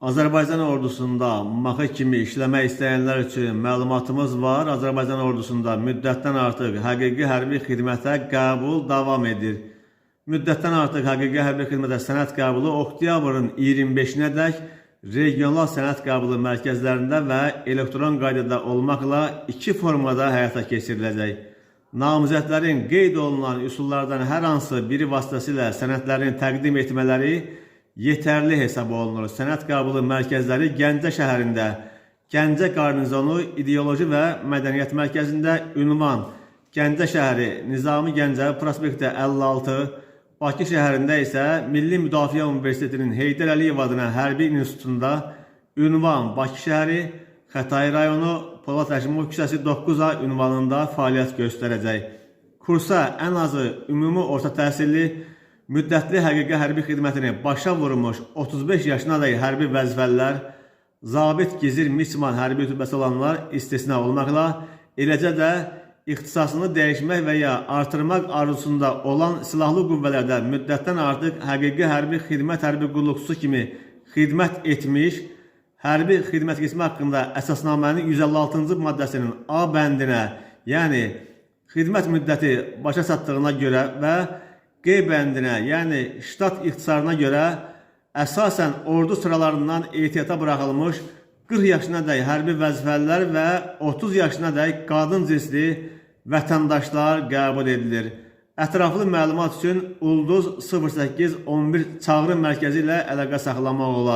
Azərbaycan ordusunda maxı kimi işləmək istəyənlər üçün məlumatımız var. Azərbaycan ordusunda müddətdən artıq həqiqi hərbi xidmətə qəbul davam edir. Müddətdən artıq həqiqi hərbi xidmətə sənəd qəbulu oktyabrın 25-nədək regional sənəd qəbulu mərkəzlərində və elektron qaydada olmaqla iki formada həyata keçiriləcək. Namizədlərin qeyd olunan üsullardan hər hansı biri vasitəsilə sənədlərini təqdim etmələri yetərli hesab olunur. Sənəd qəbulu mərkəzləri Gəncə şəhərində, Gəncə Qarnizonu İdeoloji və Mədəniyyət Mərkəzində, ünvan Gəncə şəhəri, Nizami Gəncəvi prospekti 56, Bakı şəhərində isə Milli Müdafiə Universitetinin Heydər Əliyev adına Hərbi İnstitutunda, ünvan Bakı şəhəri, Xətai rayonu, Polad Rəşimov küçəsi 9A ünvanında fəaliyyət göstərəcək. Kursa ən azı ümumi orta təhsilli, müddətli həqiqi hərbi xidmətini başa vurmuş 35 yaşına dək hərbi vəzifəlilər, zabit, gizir, miçman hərbi rütbəsi olanlar istisna olmaqla, eləcə də ixtisasını dəyişmək və ya artırmaq arzusunda olan silahlı qüvvələrdə müddətdən artıq həqiqi hərbi xidmət hərbi qulluqçusu kimi xidmət etmiş, hərbi xidmət qismi haqqında əsasnamənin 156-cı maddəsinin A bəndinə, yəni xidmət müddəti başa çatdığına görə və Q bəndinə, yəni ştat ixtisarına görə əsasən ordu sıralarından ehtiyata buraxılmış 40 yaşına dək hərbi vəzifəlilər və 30 yaşına dək qadın cinsli vətəndaşlar qəbul edilir. Ətraflı məlumat üçün ulduz 08 11 çağrı mərkəzi ilə əlaqə saxlamaq olar.